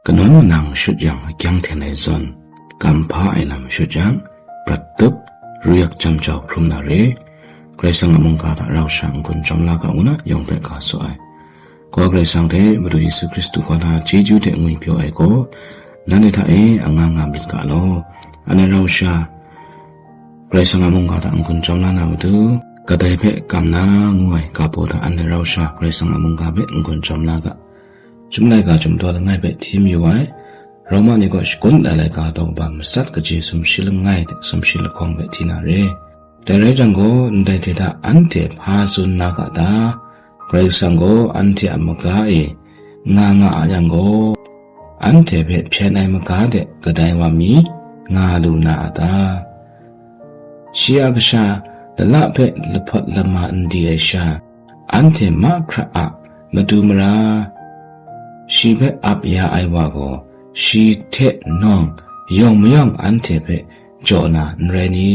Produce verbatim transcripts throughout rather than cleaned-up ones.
Kanawn manang shut yang akyang hten ai zawn, kam hpa ai lam shut yang, prat tup, ruyak jam jau hkrum na re. Karai Kasang a mungga hta rau sha n-gun chyawm la ga ngu na yawng hpe ga saw ai. Kawa Karai Kasang hte Madu Yesu Hkristu kaw na chyeju hte ngwipyaw ai gaw, nanhte hta e anga nga myit ga law. Anhte rau sha Karai Kasang a mungga hta n-gun chyawm la na matu, kadai hpe kam na ngu ai ga baw hta anhte rau sha Karai Kasang a mungga hpe n-gun chyawm la ga. Chyum laika chyum daw langai hpe hti mayu ai, Roma ni kaw shagun ai laika daw kaba matsat kaji sumshi langai hte sumshi lahkawng hpe hti na re. Dai rai jang gaw, ndai hte hta anhte hpa tsun na ga ta? Karai Kasang gaw anhte a maga e nga nga a yang gaw, anhte hpe hpyen ai maga de kadai wa mi nga lu na a ta? Shi a kasha lala hpe lahpawt lama n di ai sha, anhte mahkra a matu mara, shi hpe ap ya ai wa gaw, shi hte nawng yawng mayawng anhte hpe jaw na n rai ni?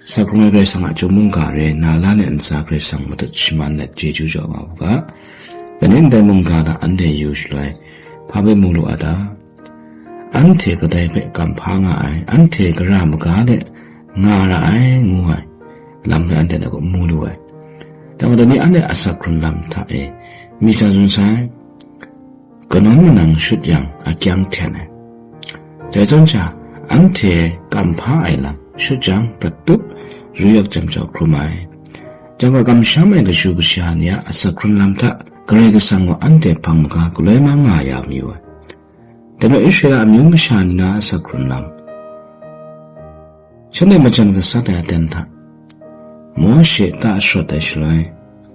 Sa hkrung ai Karai Kasang a chyum mungga re na la let ntsa Karai Kasang matut shaman let chyeju jaw nga u ga. Kaning dai mungga hta anhte yu shaloi, hpa bai mu lu a ta? Anhte kadai hpe kam hpa nga ai, anhte gara maga de nga ra ai, ngu ai lam hpe anhte dai gaw mu lu ai. Dai gaw, dai ni anhte a sak hkrun lam hta e mi hta tsun sai? Kanawn manang shut yang, akyang hten ai. Dai zawn sha, anhte kam hpa ai lam shut jang, prat tup, ruyak jam jau hkrum ai. Jang gaw, kamsham ai kashu kasha ni a asak hkrun lam hta Karai Kasang gaw anhte hpang maga galoi ma nga ya mayu ai. Dai majaw Israela amyu masha ni na asak hkrun lam, shanhte majan gasat ai aten hta Mawshe ta sharawt ai shaloi,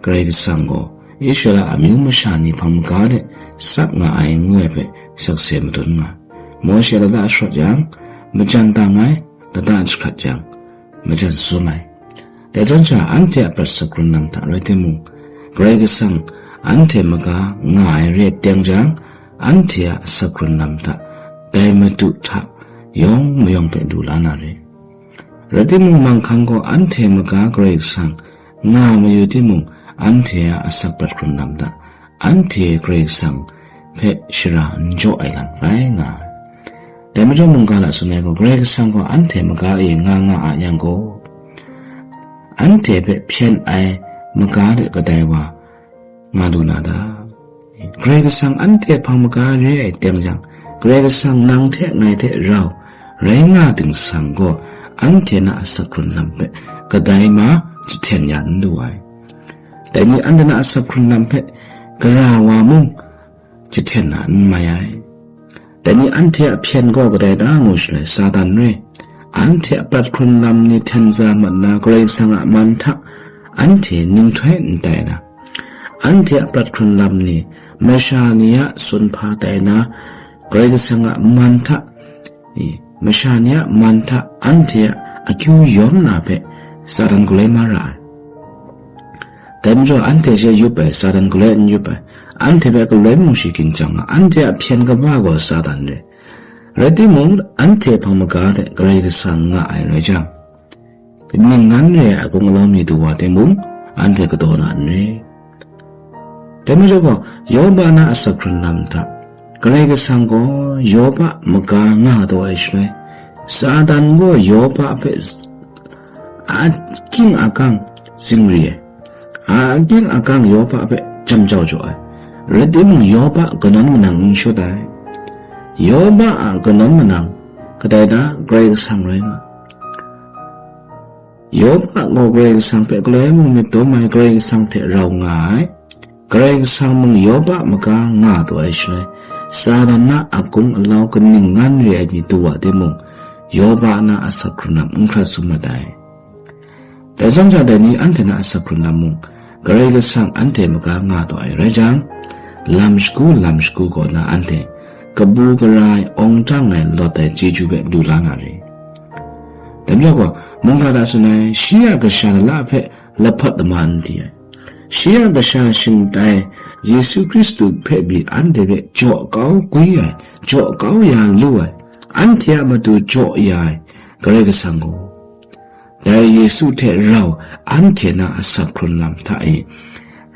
Karai Kasang gaw Israela amyu masha ni hpang maga de sak nga ai ngu ai hpe sakse madun nga ai. Mawshe lata sharawt yang, majan dang ai, lata jahkrat yang, majan sum ai. Dai zawn sha, anhte a prat sak hkrun lam hta rai timung, Karai Kasang anhte maga nga ai re ai teng jang, anhte a sak hkrun lam hta dai Madu hta yawng mayawng hpe lu la na re. Rai timung, manghkang gaw anhte maga Karai Kasang nga mayu timung, anhte a asak prat hkrun lam hta anhte Karai Kasang hpe shara n jaw ai lam rai nga ai. Dai majaw, mungga la tsun ai gaw, Karai Kasang gaw anhte maga e nga nga a yang gaw, anhte hpe hpyen ai maga de kadai wa nga lu na ta? Karai Kasang anhte hpang maga re ai teng jang, Karai Kasang nang hte ngai hte rau rai nga dingsang gaw, anhte na asak hkrun lam hpe kadai ma jahten ya n lu ai. Dai ni anhte na asak hkrun lam hpe gara wa mung jahten na n mai ai. Dai ni anhte a hpyen gaw kadai da ngu shaloi, Satan re. Anhte a prat hkrun lam ni hten za mat na Karai Kasang a man hta anhte ninghtoi n tai na, anhte a prat hkrun lam ni masha ni a sunhpa tai na Karai Kasang a man hta, i, masha ni a man hta anhte a akyu yawm na hpe Satan galoi ma ra ai. Dai majaw, anhte she yup ai, Satan galoi n yup ai, anhte hpe galoi mung shi ginjang nga, anhte a hpyen kaba gaw Satan re. Rai timung, anhte hpang maga hte Karai Kasang nga ai rai jang, kaning ngan re ai akung alau mi du wa timung, anhte kadaw na n re. Dai majaw gaw, Yoba na asak hkrun lam hta, Karai Kasang gaw Yoba maga nga taw ai shaloi, Satan gaw Yoba hpe z-, akying akang zingri ai, akying akang Yoba hpe jam jau jaw ai. Rai timung, Yoba kanawn manang n shut ai. Yoba a kanawn manang kadai da? Karai Kasang rai nga. Yoba gaw Karai Kasang hpe galoi mung myit dum ai, Karai Kasang hte rau nga ai. Karai Kasang mung Yoba maga nga taw ai shaloi, Satan na akung alau kaning ngan re ai mi du wa timung, Yoba na asak hkrun lam n hkrat sum mat ai. Dai zawn sha, dai ni anhte na asak hkrun lam mung, Karai Kasang anhte maga nga taw ai rai jang, lam shagu lam shagu kaw na anhte kabu gara ai, awng jang ai, lawt ai chyeju hpe lu la na re. Dai majaw gaw, mungga hta tsun ai, shi a kasha lala hpe lahpawt lama n di ai. Shi a kasha shingtai Yesu Hkristu hpe pyi anhte hpe jaw kau gwi ai, jaw kau ya lu ai, anhte a matu jaw ya ai Karai Kasang gaw, dai Yesu hte rau anhte na asak hkrun lam hta e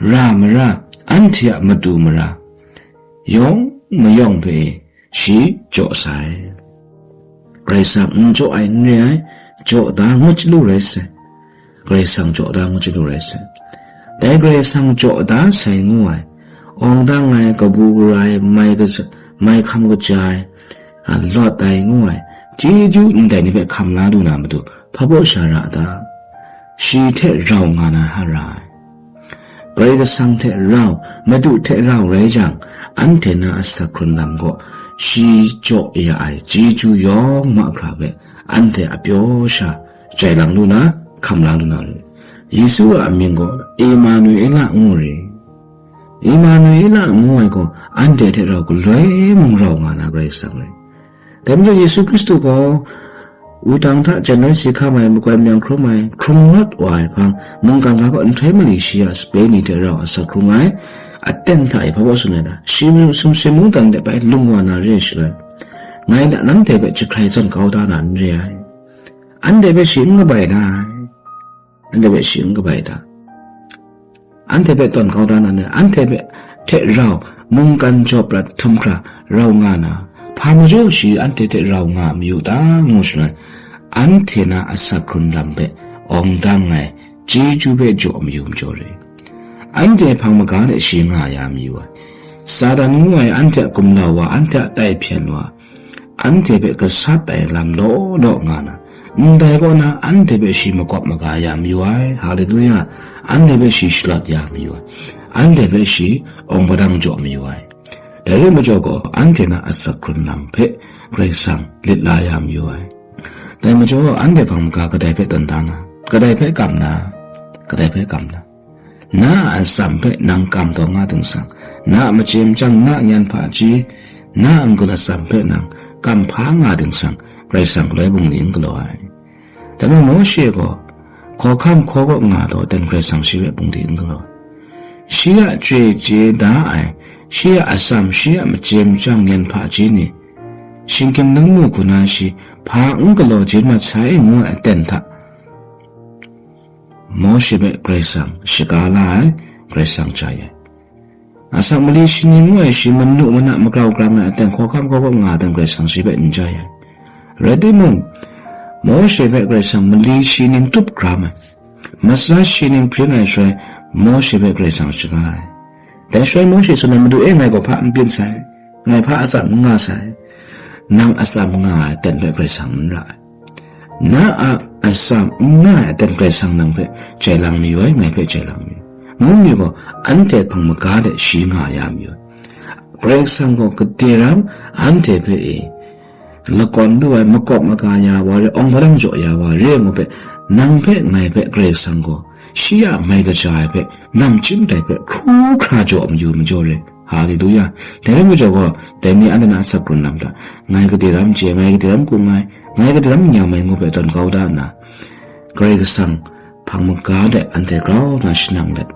ra mara, anhte a matu mara yawng mayawng hpe e shi jaw sai. Karai Kasang n jaw ai n re ai, jaw da ngut chyalu rai sai. Karai Kasang jaw da ngut chyalu rai sai. Dai Karai Kasang jaw da sai ngu ai, awng dang ai, kabu gara ai, mai kaja-, mai hkam kaja ai, a, lawt ai ngu ai, chyeju ndai ni hpe hkam la lu na matu, hpa baw sha ra a ta? Shi hte rau nga na hara ai. Karai Kasang hte rau, Madu hte rau rai jang, anhte na asak hkrun lam gaw shi jaw ya ai chyeju yawng mahkra hpe anhte a pyaw sha jai lang lu na, hkam la lu na ru. Yesu a amying gaw Emanuela ngu re. Emanuela ngu ai gaw anhte hte rau galoi mung rau nga na Karai Kasang rai. Dai majaw Yesu Hkristu gaw wudang hta janoi si hkam ai, makoi meng hkrum ai, hkrung rawt wa ai hpang, mungkan ga kaw nhtoi mali shi a sape ni hte rau asak hkrung ai, aten hta e hpa baw tsun ai ta? Shi mung sumsing mungdan de bai lung wa na re ai shaloi, ngai na nanhte hpe jahkrai zawn kau da na n re ai. Anhte hpe shi n kabai na ai. Anhte hpe shi n kabai ta? Anhte hpe tawn kau da na, anhte hpe hte rau mungkan jaw prat htum hkra rau nga na, hpa majaw shi anhte hte rau nga mayu ta ngu shaloi, anhte na asak hkrun lam hpe awng dang ai chyeju hpe jaw mayu majaw re. Anhte hpang maga de shi nga ya mayu ai. Satan ngu ai anhte a gumlau wa, anhte a tai hpyen wa, anhte hpe gasat ai lam law law nga na, ndai kaw na anhte hpe shi makawp maga ya mayu ai. Haleluya! Anhte hpe shi shalawt ya mayu ai. Anhte hpe shi awng padang jaw mayu ai. Dai rai majaw gaw, anhte na asak hkrun lam hpe Karai Kasang lit la ya mayu ai. Dai majaw, anhte hpang maga kadai hpe tawn da na, kadai hpe kam na, kadai hpe kam na? Na a atsam hpe nang kam taw nga ding sang, na a machye machyang, na a nyan hpaji, na a n-gun atsam hpe nang kam hpa nga ding sang, Karai Kasang galoi bungli n galaw ai. Dai majaw Mawshe gaw hkawhkam hkaw kaw nga taw ten Karai Kasang shi hpe bungli n galaw ai. Shi a chye chye da ai, shi a atsam, shi a machye machyang, nyan hpaji ni, shinggyim ningmu hku na shi hpa n galaw jin mat sai ngu ai aten hta, Mawshe hpe Karai Kasang shaga la ai, Karai Kasang jai ai. Asak mali shi ning ngu ai shi manu mana magrau grang ai aten hkawhkam hkaw kaw nga ai aten Karai Kasang shi hpe n jai ai. Rai timung, Mawshe hpe Karai Kasang mali shi ning tup gram ai, masa shi ning hpring ai shaloi, Mawshe hpe Karai Kasang shaga ai. Dai shaloi Mawshe tsun ai, Madu e, ngai gaw hpa n byin sai, ngai hpa atsam n nga sai. Nang atsam nga ai aten hpe Karai Kasang n ra ai. Na a atsam n nga ai aten Karai Kasang nang hpe jai lang mayu ai, ngai hpe jai lang mayu ai. Ngu mi gaw, anhte hpang maga de shi nga ya mayu ai. Karai Kasang gaw gade ram anhte hpe e lakawn lu ai, makawp maga ya wa re, awng padang jaw ya wa re ngu hpe, nang hpe ngai hpe Karai Kasang gaw shi a mai kaja ai hpe, namchyim dai hpe hkru hkra jaw mayu majaw re. Haleluya! Dai rai majaw gaw, dai ni anhte na asak hkrun lam hta, ngai gade ram chye, ngai gade ram kung ai, ngai gade ram nyam ai ngu hpe tawn kau da nna, Karai Kasang hpang maga de anhte grau na shanang let,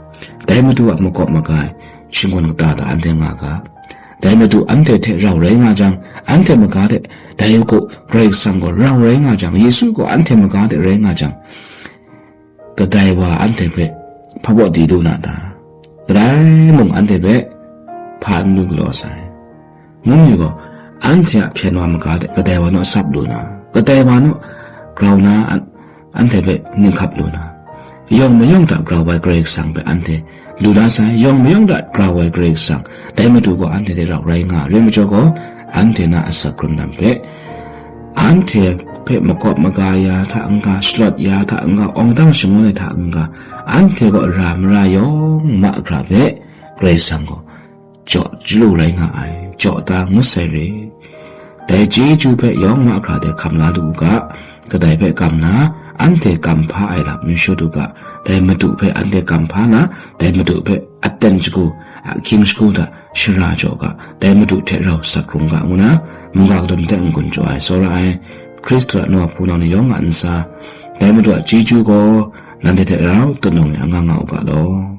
dai Madu a makawp maga ai shingkun kata hta anhte nga ga. Dai Madu anhte hte rau rai nga jang, anhte maga de dai gaw Karai Kasang gaw rau rai nga jang, Yesu gaw anhte maga de rai nga jang, kadai wa anhte hpe hpa baw di lu na ta? Kadai mung anhte hpe hpa n lu galaw sai. Ngu mi gaw, anhte a hpyen wa maga de kadai wa naw sap lu na, kadai wa naw grau na an-, anhte hpe ninghkap lu na, yawng mayawng hta grau ai Karai Kasang hpe anhte lu la sai. Yawng mayawng hta grau ai Karai Kasang, dai Madu gaw anhte hte rau rai nga ai. Rai majaw gaw, anhte na asak hkrun lam hpe, anhte hpe makawp maga ya hta n-ga, shalawt ya hta n-ga, awng dang shangun ai hta n-ga, anhte gaw ra mara yawng mahkra hpe Karai Kasang gaw jaw chyalu rai nga ai, jaw da ngut sai re. Dai chyeju hpe yawng mahkra de hkam la lu u ga, kadai hpe kam na, anhte kam hpa ai lam n shut u ga, dai Madu hpe anhte kam hpa na, dai Madu hpe aten shagu, ahkying shagu hta shara jaw ga, dai Madu hte rau sak hkrung ga ngu na, mungga kadawn de n-gun chyaw ai, tsawra ai, Hkristu a nu a hpunau ni yawng a ntsa, dai Madu a chyeju gaw nanhte hte rau tunung e anga nga u ga law.